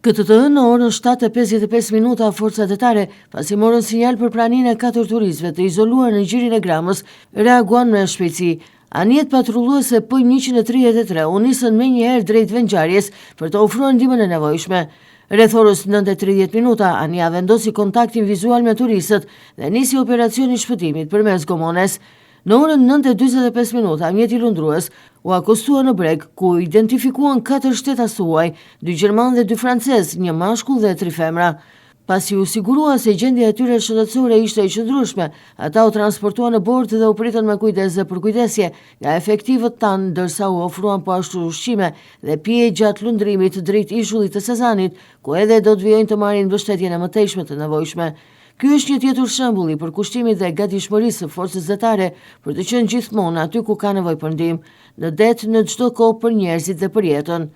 Këtë të hënë në orën 7:55 minuta forcat detare, pasi morën sinjal për praninë e katër turistëve të izoluar në gjirin e Gramës, reaguan me shpejtësi. Anijet patrulluese P133 u nisën menjëherë drejt vendngjarjes për të ofruar ndihmën e nevojshme. Rreth orës 9:30 minuta, anija vendosi kontaktin vizual me turistët dhe nisi operacionin e shpëtimit përmes gomones. Në orën 9:45 minuta, mjeti lundrues u akostua në breg, ku u identifikuan katër shtetas të huaj, dy gjermanë dhe dy francezë, një mashkull dhe tri femra. Pasi u sigurua se gjendja e tyre shëndetësore ishte e qëndrueshme, ata u transportuan në bord dhe u pritën me kujdes dhe përkujdesje nga efektivët tanë, ndërsa u ofruan po ashtu ushqime dhe pije gjatë lundrimit drejt ishullit të Sazanit, ku edhe do të vijojnë të marrin mbështetjen e mëtejshme të nevojshme. Ky është një tjetër shembull i përkushtimit dhe gatishmërisë së forcës detare për të qenë gjithmonë aty ku ka nevojë për ndihmë, në det në çdo kohë për njerëzit dhe për jetën.